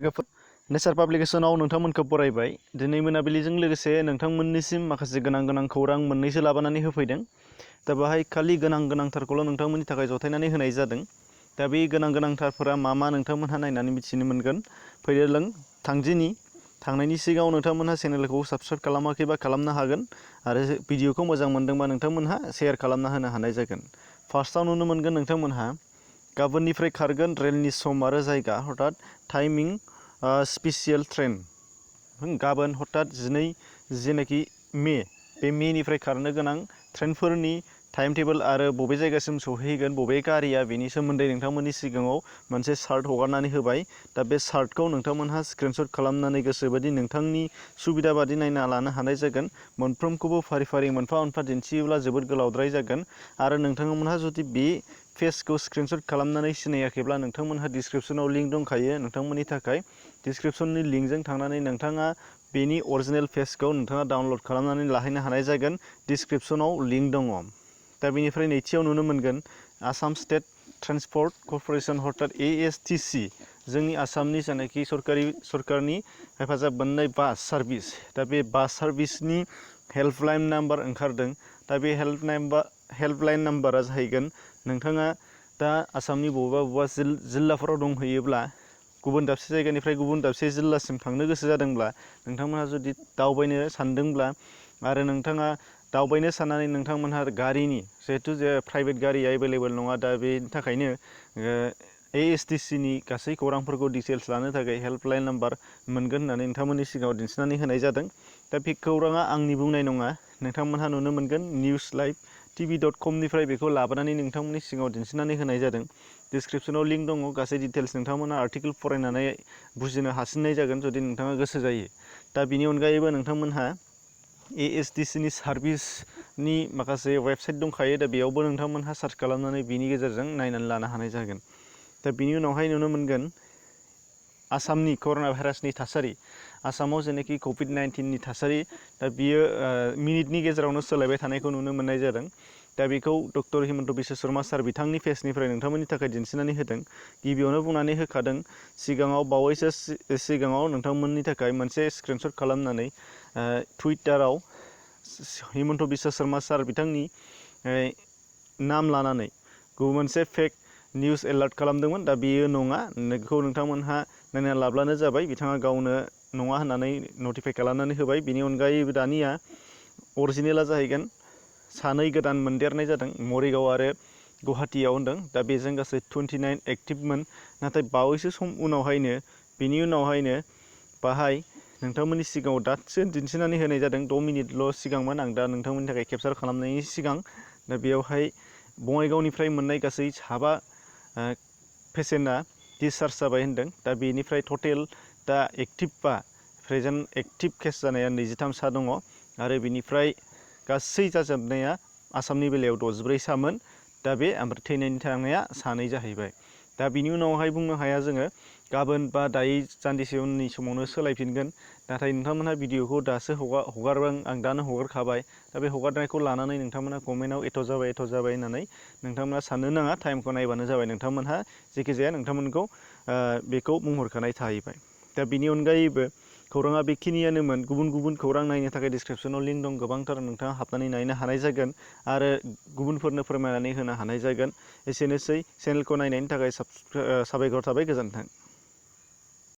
नेचार पाब्लिकेशनाव नोंथांमोनखौ बरायबाय। दिनै मोनाबिलिजों लोगोसे नोंथांमोननिसिम माखासे गोनां खौरां मोननैसो लाबोनानै होफैदों। दा बेहाय खालि गोनांथारखौल' नोंथांमोननि थाखाय जथायनानै होनाय जादों। दा बे गोनांथारफोरा मा नोंथांमोनहा नायनानै मिथिनो मोनगोन। फैदोलों थांनायनि सिगाङाव नोंथांमोनहा चेनेलखौ साबस्क्राइब खालामाखैबा खालामनो हागोन आरो भिडिअखौ मोजां मोनदोंबा नोंथांमोनहा शेयार खालामना होनो हानाय जागोन। फार्स्टआव नुनो मोनगोन नोंथांमोनहा गाबोननिफ्राय खारगोन रेलनि सम आरो जायगा हठात टाइमिं स्पेसियेल ट्रेन गाबोन हठात 12 जेनाखि बे मेनिफ्राय खारनो गोनां ट्रेनफोरनि टाइम टेबोल आरो बबे जायगासिम सौहैगोन बबे गारिया बेनि सोमोन्दै नोंथांमोननि सिगाङाव मोनसे चार्ट हगारनानै होबाय। दा बे चार्टखौ नोंथांमोनहा स्क्रिनशट खालामनानै गोसोबादि नोंथांनि सुबिदा बादि नायना लानो हानाय जागोन। मोनफ्रोमखौबो फारि मोनफा दिन्थियोब्ला जोबोद गोलावद्राय जागोन आरो नोंथांमोनहा जुदि बे पेजखौ स्क्रिनशट खालामनानै सिनायाखैब्ला नोंथांमोनहा डिसक्रिप्शनाव लिंक दंखायो नोंथांमोननि थाखाय। डिसक्रिप्शननि लिंकजों थांनानै नोंथाङा बेनि अरिजिनेल पेजखौ नोंथाङा डाउनलड खालामनानै लाहैनो हानाय जागोन। डिसक्रिप्शनाव लिंक दङ। दा बेनिफ्राय नैथियाव नुनो मोनगोन आसाम स्टेट ट्रान्सपर्ट कर्परेसन हठात ASTC जोंनि आसामनि जानाखि सरकारनि हेफाजाब मोननाय बास सार्भिस। दा बे बास सार्भिसनि हेल्पलाइन नाम्बार ओंखारदों। दा बे हेल्पलाइन नाम्बारा जाहैगोन नोंथाङा दा आसामनि बबेबा जिल्लाफोराव दंहैयोब्ला गुबुन दाबसे जायगानिफ्राय गुबुन दाबसे जिल्लासिम थांनो गोसो जादोंब्ला नोंथांमोनहा जुदि दावबायनो सानदोंब्ला आरो नोंथाङा दावबायनो साननानै नोंथांमोनहा गारिनि जिहेथु प्राइभेट गारिया एभेलेबल नङा। दा बेनि थाखायनो ASTCनि गासै खौरांफोरखौ डिटेल्स लानो थाखाय हेल्पलाइन नाम्बार मोनगोन होननानै नोंथांमोननि सिगाङाव दिन्थिनानै होनाय जादों। दा बे खौराङा आंनि बुंनाय नङा। नोंथांमोनहा नुनो मोनगोन newslive.tv.com निफ्राय बेखौ लाबोनानै नोंथांमोननि सिगाङाव दिन्थिनानै होनाय जादों। डिसक्रिप्शनाव लिंक दङ। गासै डिटेल्स नोंथांमोना आर्टिकेल फरायनानै बुजिनो हासिननाय जागोन जुदि नोंथाङा गोसो जायो। दा बिनि अनगायैबो नोंथांमोनहा ASTCनि सार्भिसनि माखासे वेबसाइट दंखायो। दा बेयावबो नोंथांमोनहा सार्च खालामनानै बिनि गेजेरजों नायनानै लानो हानाय जागोन। दा बिनि उनावहाय नुनो मोनगोन आसामनि कर'ना भाइरासनि थासारि। आसामाव जेनाखि COVID-19नि थासारि दा बियो मिनिटनि गेजेरावनो सोलायबाय थानायखौ नुनो मोननाय जादों। दा बेखौ डक्टर हिमन्त बिश्व शर्मा सार बिथांनि पेजनिफ्राय नोंथांमोननि थाखाय दिन्थिनानै होदों। गिबियावनो बुंनानै होखादों बावैसो सिगाङाव नोंथांमोननि थाखाय मोनसे स्क्रिनशट खालामनानै टुइटाराव हिमन्त बिश्व शर्मा सार बिथांनि नाम लानानै गुबुन मोनसे फेक निउस एलार्ट खालामदोंमोन। दा बेयो नङा। बेखौ नोंथांमोनहा नायना लाब्लानो जाबाय। बिथाङा गावनो नङा होननानै नटिफाइ खालामनानै होबाय। बिनि अनगायैबो दानिया अरिजिनेला जाहैगोन 2 गोदान मोनदेरनाय जादों मरिगाव आरो गुवाहाटीयाव होनदों। दा बेजों गासै 29 एक्टिभमोन। नाथाय बावैसो सम बिनि उनावहायनो बाहाय नोंथांमोननि सिगाङाव दासो दिन्थिनानै होनाय जादों। 6 मिनिटल' सिगांमोन। आं दा नोंथांमोननि थाखाय केपचार खालामनायनि सिगां दा बेयावहाय बङाइगावनिफ्राय मोननाय गासै 7 पेसेन्टआ डिसचार्ज जाबाय होनदों। दा बेनिफ्राय टटेल दा प्रेजेन्ट एक्टिभ केस जानाया 23 दङ आरो बिनिफ्राय गासै जाजोबनाया आसामनि बेलायाव 64 सामोन। दा बे ओमफ्राय थैनायनि थांनाया 2 जाहैबाय। दा बिनि उनावहाय बुंनो हाया जोङो गाबोन बा दायो सानदिसे उननि समावनो सोलायफिनगोन। नाथाय नोंथांमोनहा भिडिअखौ दासो हगारबाय। आं दानो हगारखाबाय। दा बे हगारनायखौ लानानै नोंथांमोनहा कमेन्टआव एथ' जाबाय होननानै नोंथांमोनहा साननो नाङा। टाइमखौ नायबानो जाबाय। नोंथांमोनहा जेखिजाया नोंथांमोनखौ बेखौ बुंहरखानाय थाहैबाय। दा बिनि अनगायैबो खौराङा बेखिनियानोमोन। गुबुन खौरां नायनो थाखाय डिसक्रिप्शनाव लिंक दं। गोबांथार नोंथाङा हाबनानै नायनो हानाय जागोन आरो गुबुनफोरनो फोरमायनानै होनो हानाय जागोन। एसेनोसै चेनेलखौ नायनायनि थाखाय साबायखर थाबाय। गोजोन्थों।